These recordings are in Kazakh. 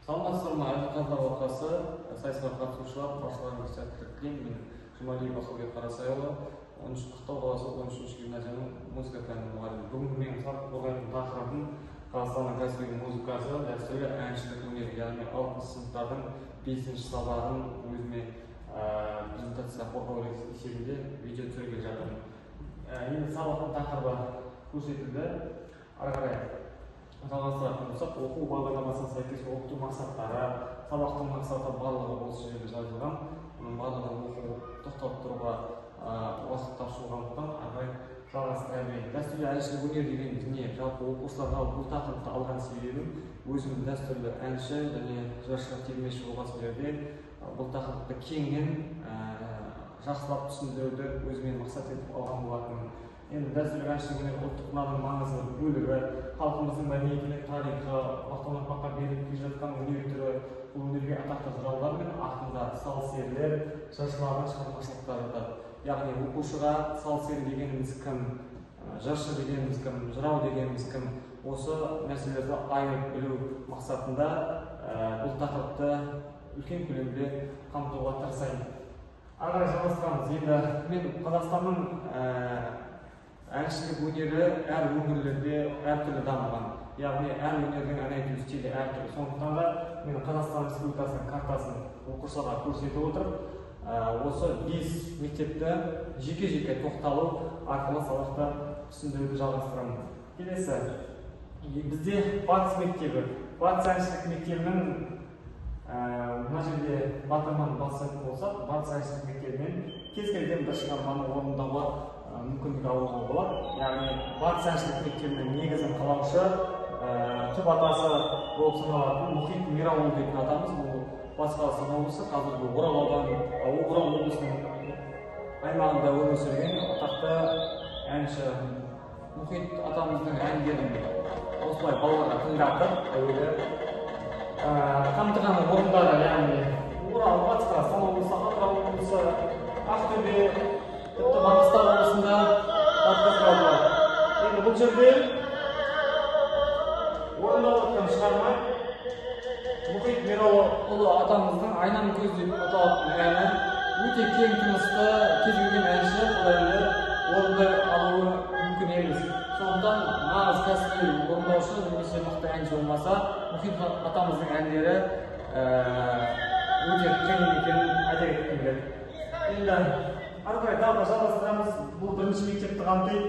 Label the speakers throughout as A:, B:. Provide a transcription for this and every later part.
A: Саламатсыздар ма, әділ алқасы, сайысқа қатысушылар, баршаларыңызға сәттілік тілеймін. Мен Жұмалиев Ақылбек Қарасайұлы, 13 Ақтау қаласы 13 гимназияның музыка пәнінің мұғалімі. Бүгінгі менің қорғайтын тақырыбым Қазақстанның кәсіби музыкасы, дәстүрлі әншілік өнер, яғни 6 сыныптардың 5 сабағын өзіме презентация қорғау есебінде видео түсіргелі жатырмын. Енді сабақтың тақырыбы көрсетілді. Ары қарай жалғастыратын болсақ, оқу бағдарламасына сәйкес оқыту мақсаттары, сабақтың мақсаты барлығы осы жерде жазылған. Оның барлығын оқу тоқталып тұруға уақыт тапшы болғандықтан ары қарай жалғастыра берейін. Дәстүрлі әншілік өнер деген не? Жалпы оқушыларға бұл тақырыпты алған себебім өзім дәстүрлі әнші және жыршы термеші болған жерде бұл тақырыпты кеңінен жақсылап түсіндіруді өзіме мақсат етіп алған болатынмын. Енді дәстүрлі әншілік өнер ұлттық ұранның маңызды бөлігі, халқымыздың мәдениеті мен тарихы, ұрпақтан ұрпаққа беріліп келе жатқан өнер түрі. Бұл өнерге атақты жыраулар мен ақындар, сал-серілер, жыршылардың шығармашылықтары жатады. Яғни оқушыға сал-сері дегеніміз кім, жыршы дегеніміз кім, жырау дегеніміз кім, осы нәрселерді айырып білу мақсатында бұл тақырыпты үлкен көлемде қамтуға тырысайын. Ары қарай жалғастырамыз. Енді мен Қазақстанның әншілік өнері әр өңірлерде әртүрлі дамыған. Яғни әр өнердің ән айту стилі әртүрлі. Сондықтан да мен Қазақстан Республикасының картасын оқушыларға көрсетіп отырып, осы 5 мектепті жеке-жеке тоқталу арқылы сабақты түсіндіруді жалғастырамын. Келесі бізде Батыс мектебі. Батыс әншілік мектебінің мына жерде батырманы басатын болсақ, Батыс әншілік мектебінен кез келген бір шығарманы орындауға мүмкіндік алуға болады. Яғни Батыс әншілік мектебінің негізін қалаушы, түп атасы болып саналатын Мұхит Мирауұлы дейтін атамыз. Бұл Батыс Қазақстан облысы, қазіргі Орал ауданы, Орал облысының аймағында өмір сүрген атақты әнші. Мұхит атамыздың әндерін осылай балаларға тыңдатып, әуелі қамтыған орындары, яғни Орал, Батыс Қазақстан облысы, Атырау облысы, Ақтөбе, тіпті Маңғыстау облысында атқарылады. Енді бұл жерде орындалып жатқан шығарма Мұхит Мирауұлы атамыздың Айнам көз деп аталатын әні. Өте кең тынысты кез келген әнші бұл әнді орындай алуы мүмкін емес. Сондықтан нағыз кәсіби орындаушы немесе мықты әнші болмаса, Мұхит атамыздың әндері өте қиын екенін айта кеткім келеді. Енді ары қарай тағы да жалғастырамыз. Бұл бірінші мектепті қамтиды.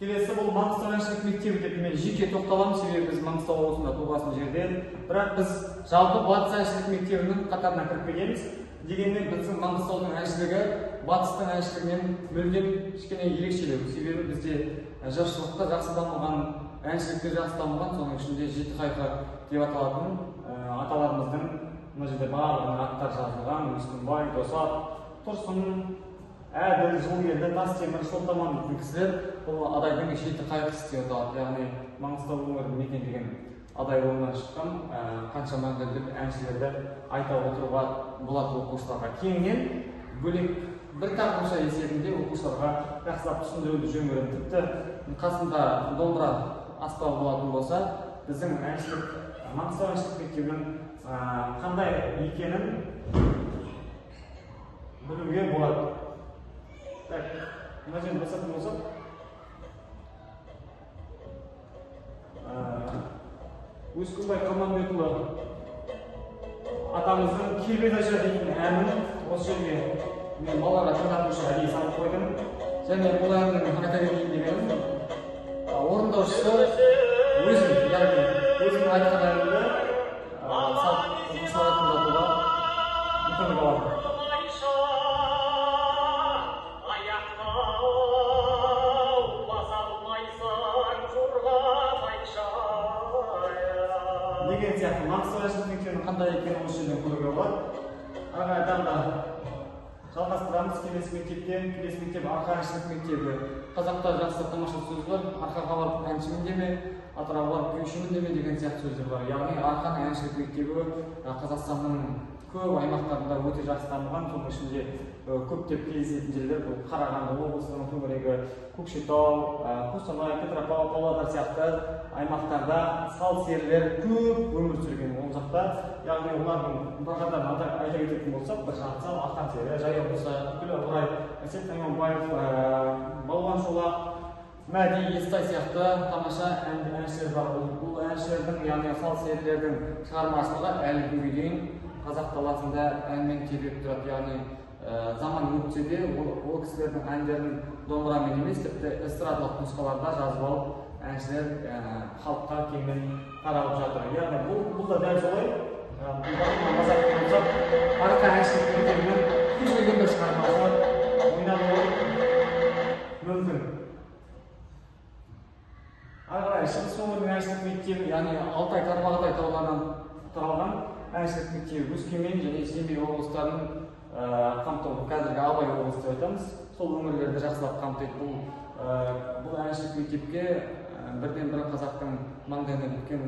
A: Келесі бұл Маңғыстау әншілік мектебі деп мен жеке тоқталамын, себебі біз Маңғыстау облысында туғасын жерден. Бірақ біз жалпы Батыс әншілік мектебінің қатарына кіріп кетеміз. Дегенмен біздің Маңғыстаудың әншілігі Батыстың әншілігінен мүлдем кішкене ерекшелеу. Себебі бізде жыршылықта жақсы дамыған, әншілікте жақсы дамыған, соның ішінде жеті қайқы деп аталатын аталарымыздың мына жерде барлығының аттары жазылған. Өскінбай, Досат, Тұрсын, Әділ, Жылгелді, Тастемір, Шолтаман дейтін кісілер бұл Адайдың жеті қайқысы деп аталады. Яғни Маңғыстау өңірін мекендеген Адай руынан шыққан қаншама әншілерді айта отыруға болады оқушыларға. Кеңінен бөлек бір тақырыпша есебінде оқушыларға жақсылап түсіндіруді жөн көремін. Тіпті қасында домбыра аспабы болатын болса, біздің әншілік Маңғыстау әншілік мектебінің қандай екенін білуге болады. Так, мына жерде басатын болсақ, Өскінбай Қалманбетұлы атамыздың Кербез Айша дейтін әнін осы жерге мен балаларға тыңдату үшін әдейі салып қойдым. Және бұл әннің айта кетейін дегенім, орындаушысы өзім, яғни өзімнің айтқан әнімді салып оқушыларға тыңдатуға мүмкіндік аламын. Деген сияқты Маңғыстау әншілік мектебінің қандай екенін осы жерден көруге болады. Ары қарай тағы да жалғастырамыз. Келесі мектепте, келесі мектеп Арқа әншілік мектебі. Қазақта жақсы тамаша сөз бар: Арқаға барып әншімін деме, Атырауға барып күйшімін деме деген сияқты сөздер бар. Яғни Арқаның әншілік мектебі Қазақстанның көп аймақтарында өте жақсы дамыған. Соның ішінде көптеп кездесетін жерлер бұл Қарағанды облысының төңірегі, Көкшетау, Қостанай, Петропавл, Павлодар сияқты аймақтарда сал серілер көп өмір сүрген ол жақта. Яғни олардың бірқатарын айта кететін болсақ, Біржан сал, Ақан сері, Жаяу Мұса, Үкілі Ыбырай, Әсет Найманбаев, Балуан Шолақ, Мәди Естай сияқты тамаша әншілер бар. Бұл әншілердің, яғни сал серілердің шығармашылығы әлі күнге дейін қазақ даласында әнмен тербеп тұрады. Яғни заман өтсе де ол кісілердің әндерін домбырамен емес, тіпті эстрадалық нұсқаларда жазып алып әншілер халыққа кеңінен таралып жатыр. Яғни бұл да дәл солай. Арқа әншілік мектебінің кез келген бір шығармасы ойналуы мүмкін. Ары қарай Шығыс өңірінің әншілік мектебі, яғни Алтай, Тарбағатай тауларынан таралған әншілік мектебі Өскемен және Семей облыстарын қамту, қазіргі Абай облысы деп айтамыз, сол өңірлерді жақсылап қамтиды. Бұл әншілік мектепке бірден бір қазақтың маңдайына біткен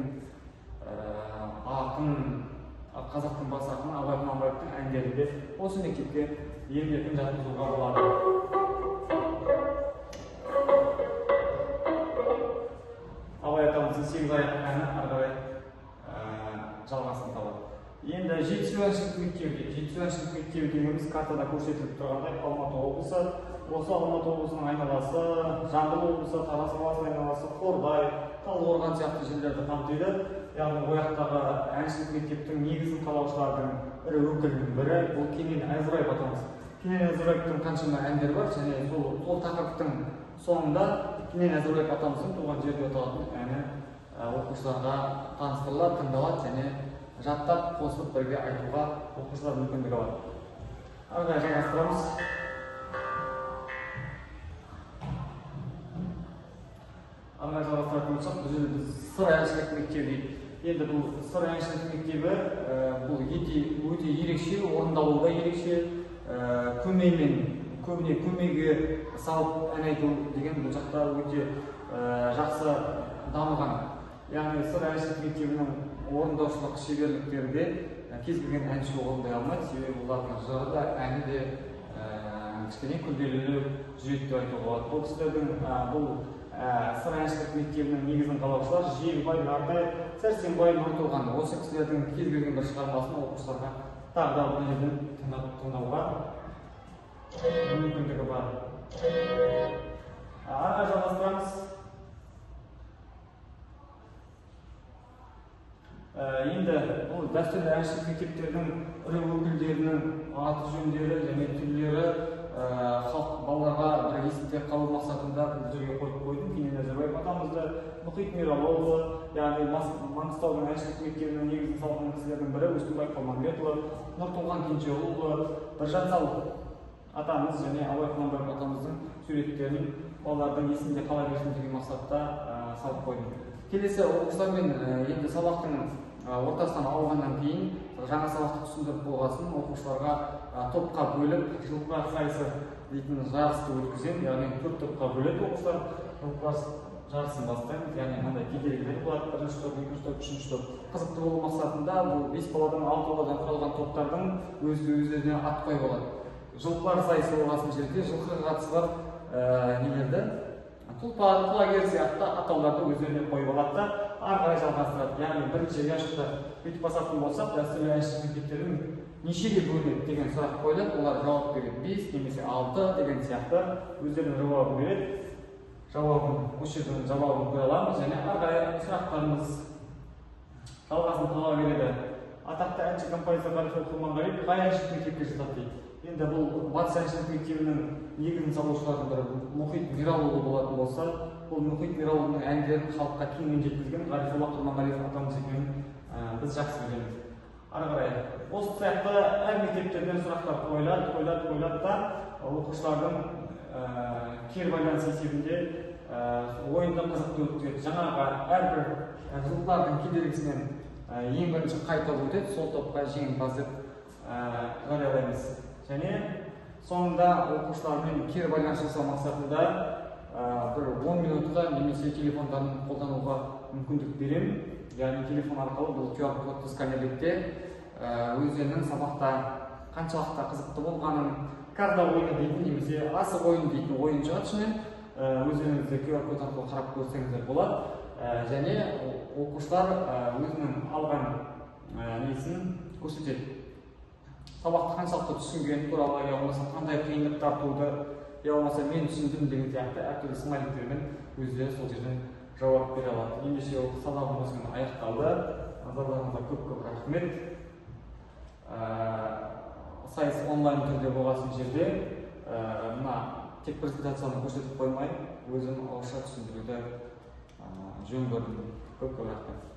A: ақын, қазақтың бас ақыны Абай Құнанбаевтың әндері де осы мектепке емін-еркін жатқызуға болады. Абай атамыздың сегіз аяқ әні ары қарай жалғасын табады. Енді Жетісу әншілік мектебі дейді. Жетісу әншілік мектебі дегеніміз картада көрсетіліп тұрғандай Алматы облысы. Осы Алматы облысының айналасы, Жамбыл облысы, Тараз қаласының айналасы, Қордай, Талдықорған сияқты жерлерді қамтиды. Яғни ол жақтағы әншілік мектептің негізін қалаушылардың ірі өкілінің бірі бұл Кенен Әзіраев атамыз. Кенен Әзіраевтың қаншама әндері бар және сол тақырыптың соңында Кенен Әзіраев атамыздың туған жері деп аталатын әні оқушыларға таныстырылады, тыңдалады және жаттап қосылып бірге айтуға оқушылар мүмкіндік алады. Ары қарай жалғастырамыз. Ары қарай жалғастыратын болсақ, бұл жерде біз Сыр әншілік мектебі дейді. Енді бұл Сыр әншілік мектебі бұл өте ерекше, орындалуы да ерекше, көмеймен, көбіне көмейге салып ән айту деген бұл жақта өте жақсы дамыған. Яғни Сыр әншілік мектебінің орындаушылық шеберліктері де кез келген әнші орындай алмайды, себебі олардың жыры да, әні де кішкене күрделілеу жүреді деп айтуға болады. Бұл кісілердің бұл Сыр әншілік мектебінің негізін қалаушылар Жиенбай, Нартай, Сәрсенбай, Нұртуған. Осы кісілердің кез келген бір шығармасын оқушыларға тағы да бұл жерден тыңдауға мүмкіндігі бар. Ары қарай жалғастырамыз. Енді бұл дәстүрлі әншілік мектептердің ірі өкілдерінің аты жөндері және түрлері халық балаларға бір есінде қалу мақсатында бұл жерге қойып қойдым. Кенен Әзірбаев атамызды, Мұхит Миралыұлы, яғни Маңғыстаудың әншілік мектебінің негізін салған кісілердің бірі Өскенбай Қалманбетұлы, Нұртуған Кенжеғұлұлы, Біржан сал атамыз және Абай Құнанбаев атамыздың суреттерін балалардың есінде қала берсін деген мақсатта салып қойдым. Келесі оқушылармен енді сабақтың ортасынан алғаннан кейін жаңа сабақты түсіндіріп болғасын оқушыларға топқа бөліп жылқылар сайысы дейтін жарысты өткіземін. Яғни 4 топқа бөледі оқушылар, жылқылар жарысын бастаймыз. Яғни мынандай кедергілер болады, бірінші топ, екінші топ, үшінші топ. Қызықты болу мақсатында бұл 5 баладан, 6 баладан құралған топтардың өз-өздеріне ат қойып алады. Жылқылар сайысы болғасын жерде жылқыға қатысы бар нелерді, тұлпар, құлагер сияқты атауларды өздеріне қойып алады да ары қарай жалғастырады. Яғни бірінші ұяшықты бүйтіп басатын болсақ, дәстүрлі әншілік мектептердің нешеге бөлінеді деген сұрақ қойылады, олар жауап береді, 5 немесе 6 деген сияқты өздерінің жауабын береді. Жауабын осы жерден жауабын көре аламыз және ары қарай сұрақтарымыз жалғасын таба береді. Атақты әнші композитор Ғарифолла Құрманғалиев қай әншілік мектепке жатады дейді. Енді бұл Батыс әншілік мектебінің негізін салушылардың бірі Мұхит Миралыұлы болатын болса, бұл Мұхит Миралыұлының әндерін халыққа кеңінен жеткізген Ғарифолла Құрманғалиев атамыз екенін біз жақсы білеміз. Ары қарай осы сияқты әр мектептерден сұрақтар қойылады, қойылады, қойылады да оқушылардың кері байланыс есебінде ойынды қызықты өткізеді. Жаңағы әрбір жылқылардың кедергісінен ең бірінші қай топ өтеді, сол топқа жеңімпаз деп жариялаймыз. Және соңында оқушылармен кері байланыс жасау мақсатында бір 10 минутқа немесе телефондарын қолдануға мүмкіндік беремін. Яғни телефон арқылы бұл QR кодты сканерлейді, Өздерінің сабақта қаншалықты қызықты болғанын, карта ойыны дейтін немесе асық ойыны дейтін ойын шығады ішінен. Өздеріңіз де QR код арқылы қарап көрсеңіздер болады. Және оқушылар өзінің алған несін көрсетеді, сабақты қаншалықты түсінгені туралы, я болмаса қандай қиындықтар туды, я болмаса мен түсіндім деген сияқты әртүрлі смайликтермен өздері сол жерден жауап бере алады. Ендеше, сабағым осымен аяқталды. Назарларыңызға көп көп рахмет. Сайыс онлайн түрде болған жерде мына тек презентацияны көрсетіп қоймай, өзім ауызша түсіндіруді жөн көрдім. Көп көп рахмет.